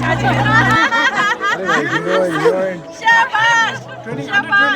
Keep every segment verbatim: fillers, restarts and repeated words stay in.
Shabash! Shabash!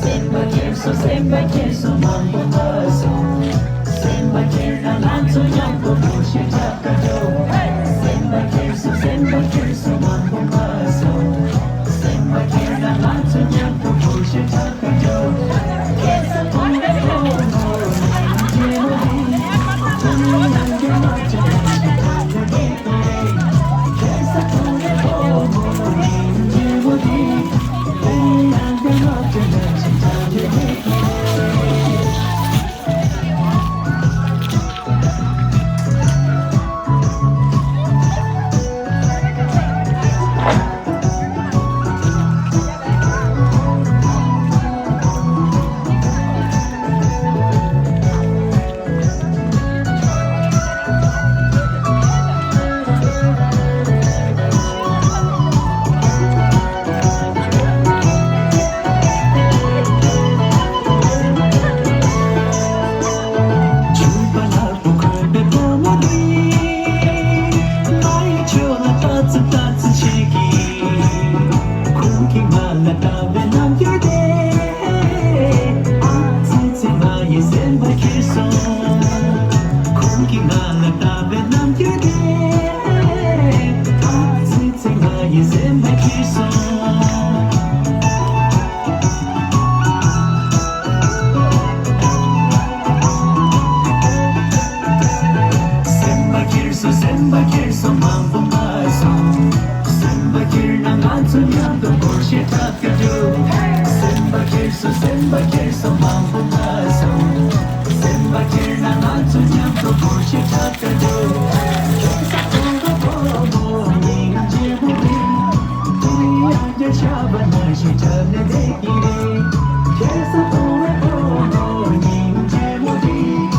སེམས་པ་ཁྱེར་སོང་། སེམས་པ་ཁྱེར་སོང་། མང་པོ་མ་སོང་། སེམས་པ་ཁྱེར་ན་ང་ཚོ་མཉམ་དུ་འགྲོ་ཞེས་གྲགས་ཀ་འགྲོ། སེམས་པ་ཁྱེར་སོང་། སེམས་པ་ཁྱེར་སོང་། མང་པོ་མ་སོང་། སེམས་པ་ཁྱེར་ན་ང་ཚོ་མཉམ་དུ་འགྲོ་ཞེས་གྲགས་ཀ་འགྲོ། ཁྱེད་ས་ཐོག་ནས་ཐོག་ནས་འཇེ་མོ་རེད། ཁྱེད་ཡང་འདྲ་མ་བྱེད། ཁྱེད་ས་ཐོག་ནས་ཐོག་ནས་འཇེ་མོ་རེད། སེམས་པ་ཁྱེར་སོང་། སེམས་པ་ཁྱེར་སོང་། མང་པོ་མ་སོང་། སེམས་པ་ཁྱེར་ན་ང་ཚོ་མཉམ་དུ་སྐོར་ཞིག་གྲབས་ཀྱི་འགྲོ། སེམས་པ་ཁྱེར་སོང་། སེམས་པ་ཁྱེར་སོང་། མང་པོ་མ་སོང་། སེམས་པ་ཁྱེར་ན་ང་ཚོ་མཉམ་དུ་སྐོར་ཞིག་གྲབས་ཀྱི་འགྲོ། ཁྱེད་ས་ཐོག་ནས་ཐོག་ནས་སྙིང་རྗེ་མོ་རེད། དེ་ཡང་བསྐྱར་ཤ་བ་ན་ཞིག་གྲབས་ནས་བསྡད་ཀྱི་རེད། ཁྱེད་ས་ཐོག་ནས་ཐོག་ནས་སྙིང་རྗེ་མོ་རེད།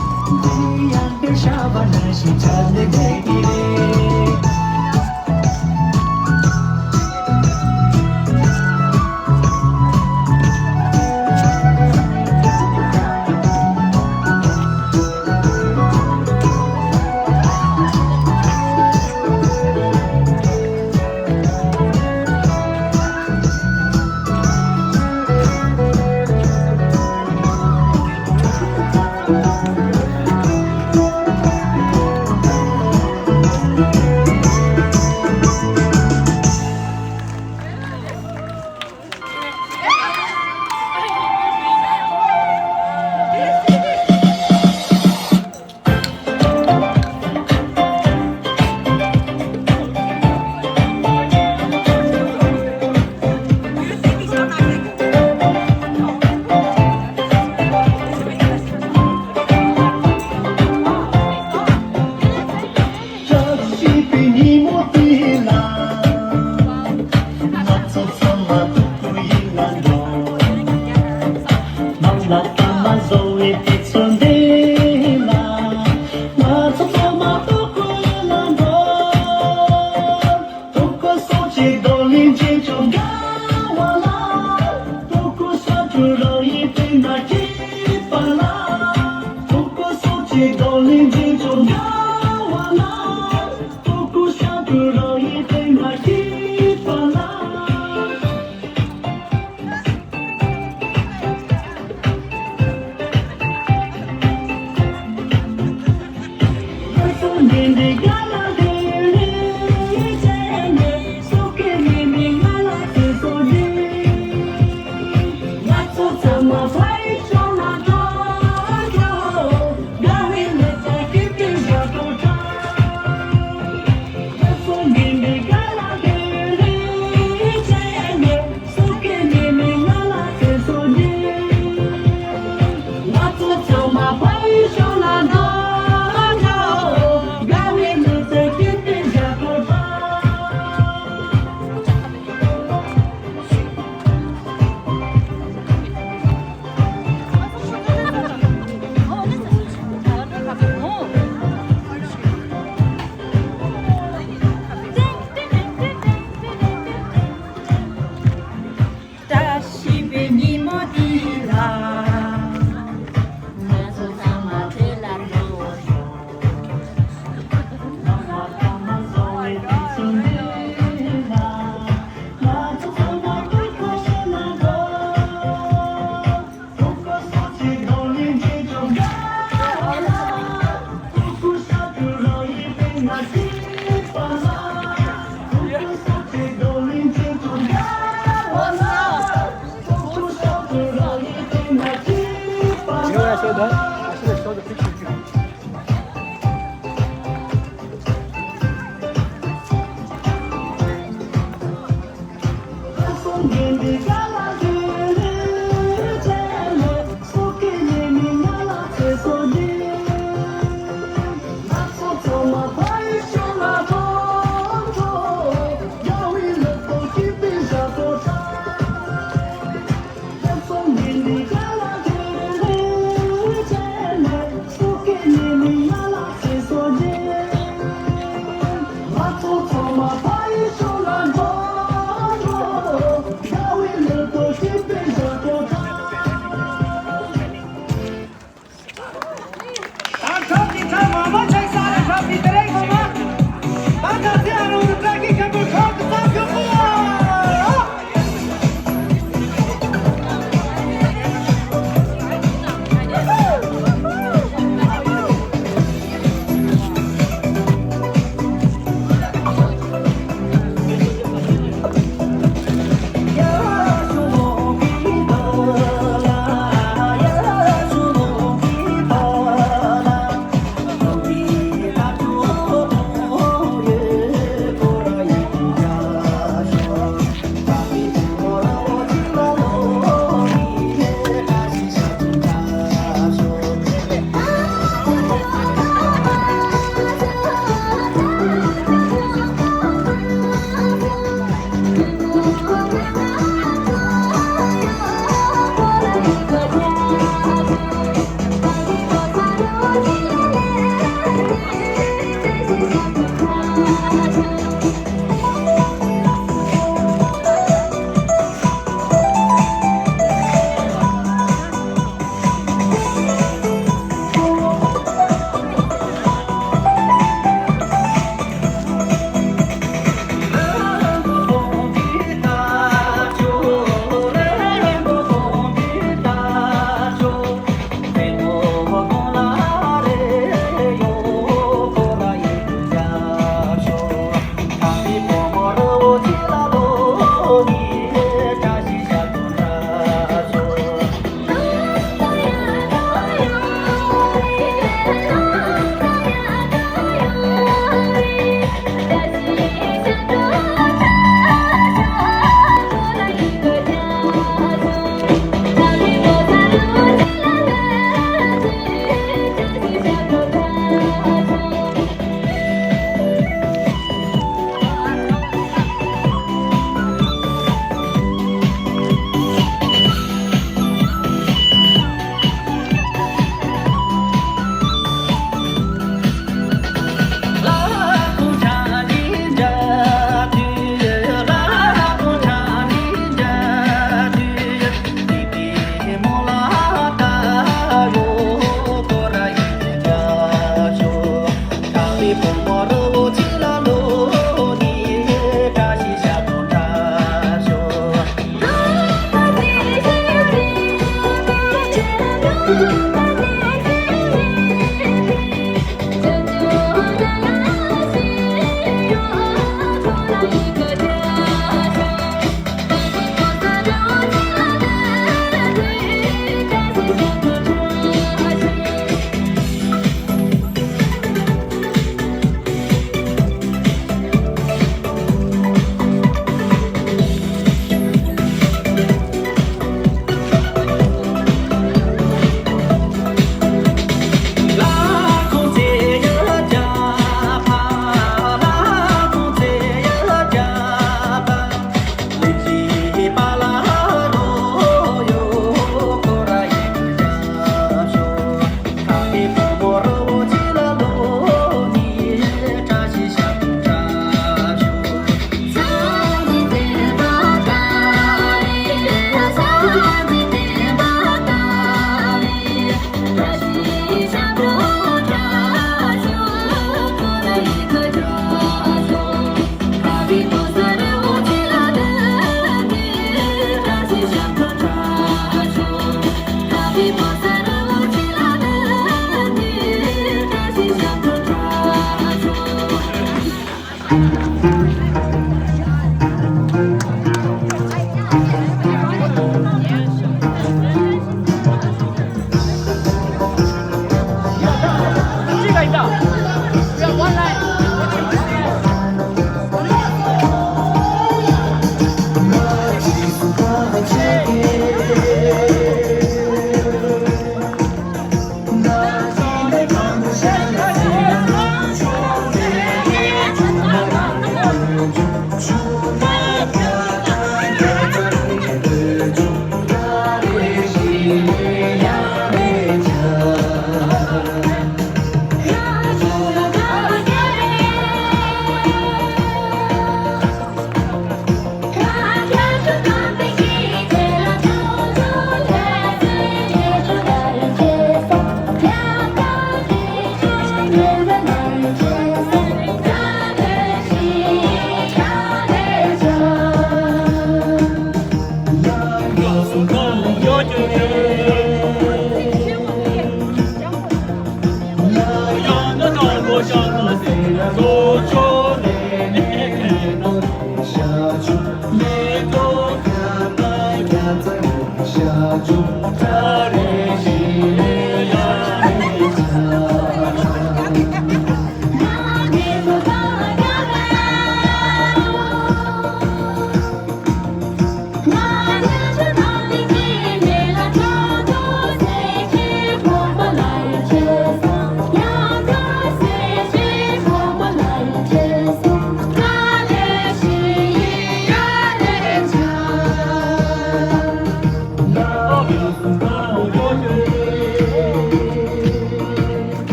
དེ་ཡང་བསྐྱར་ཤ་བ་ན་ཞིག་གྲབས་ནས་བསྡད་ཀྱི་རེད།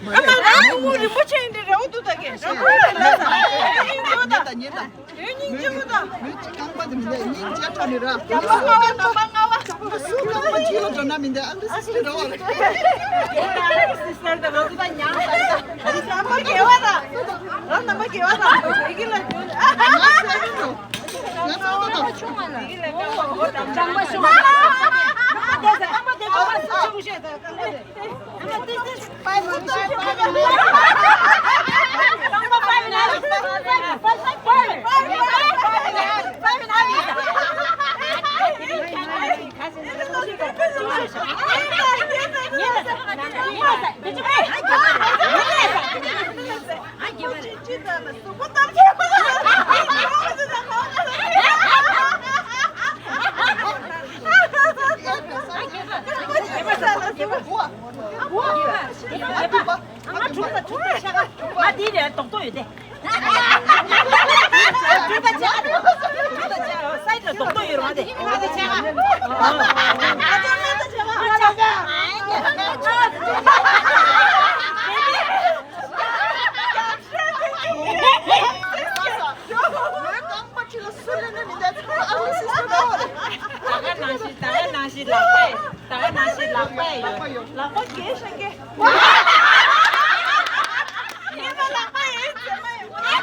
ཨ་མ་ང་ངོ་རིན་པོ་ཆེ་ཡིན་དེ་རེ་བ་འདུག་ད་གས། རེ་བ་ལ་ལ་ས་ཡིན་འདུག་ད། ད་ཉེ་ད། དེ་སྙིང་རྗེ་པོ་དང་། མི་གཅིག་རྐང་པ་དེ་མི་འདུག་སྙིང་རྗེ་དྲག་ནི་ར། རྐང་པ་ལྔ་བ་ནང་པ་ལྔ་བ། སུ་རྐང་པ་གཅིག་ལ་འགྲོ་ན་མི་འདུག་ཨ་འདི་སི་སི་ཊར་ར་བ་རེད། སི་སི་ཊར་དང་རོ་ཏི་ད་ཉང་ད་ད། རང་རྣམ་པ་དགེ་བ་ར། རང་རྣམ་པ་དགེ་བ་ར། དེ་གི་ལ་འགྲོ་ནི་ཨ། ང་ཟེར་གི་འགྲོ། ང་ ང་གྲུབ་ལ་གྲུབ་ལ་ཆགས། ང་འདི་ནས་རྡོག་རྡོག་ཡོད་དེ། གྲུབ་ལ་ཆགས། གྲུབ་ལ་ཆགས། སའིཌ་ལ་རྡོག་རྡོག་ཡོད་རེད་དེ། ང་འདི་ཆགས། ང་འདི་ཆགས། ད་ག་ནང་བཞིན་ད་ག་ནང་བཞིན་ལག་པས། ད་ག་ནང་བཞིན་ལག་པས་ཡོད། ལག་པ་གས་ཤ་གས། ངས་ལག་པ་ཡིན་ཟེར་མ་ཡིན། ལག་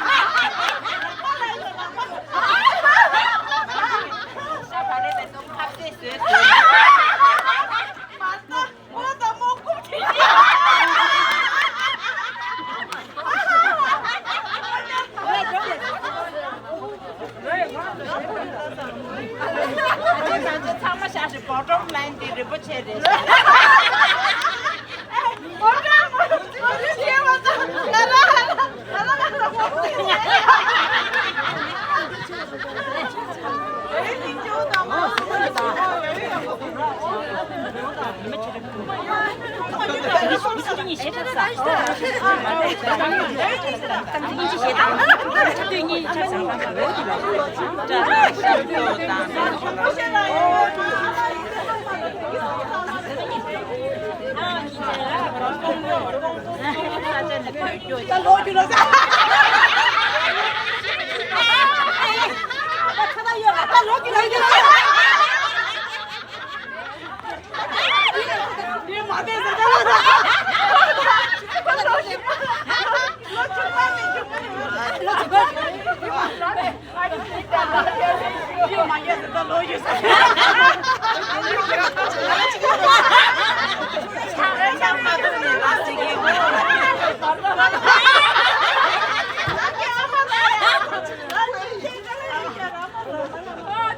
པ་ལ་ཡོད་ལག་པ། ཤ་བ་རེད་པས་སོ་ཁ་ཟས་བཟོས་ཟེར། མ་ལྟ་མོ་ལྟ་མོ་ཀུ་ཁྲི། ཚང་མ་ཤག་ཤག་བོ་ཊོམ་ལའིན་འདི་རིན་པོ་ཆེ་རེད། བོ་ཊོམ་ལའིན་ཆེ་བ་ཚོ་ང་རང་ང་རང་ང་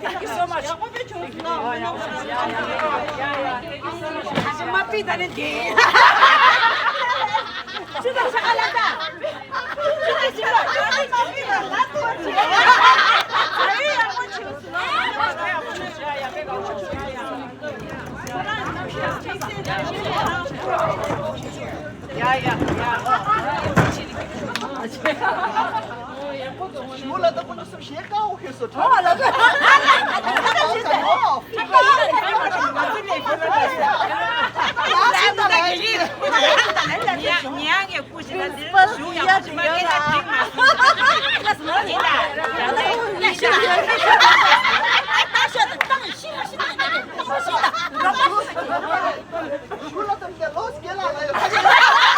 རང་Thank you so much. ཡ་ཡ་ཡ། ཞུ་ལ་ད་ཁོ་ནི་སུ་ཞེ་དཀའ་བོ་ཁྱོད་སུ་གྲོགས་ལ་ད། ཉ་ཉ་ངས་སྐུ་ཞིག་ལ་འདིར་ཞུ་ཡག་པོ་ཞིག་མ་ངས་ད་འགྲིག་མ་སོང་། ཡིན་ད་ཡ་ད་ཡ་ད། ཞུ་ལ་ད་ལོ་སྐྱེ་ལ་ལ་ཡོད།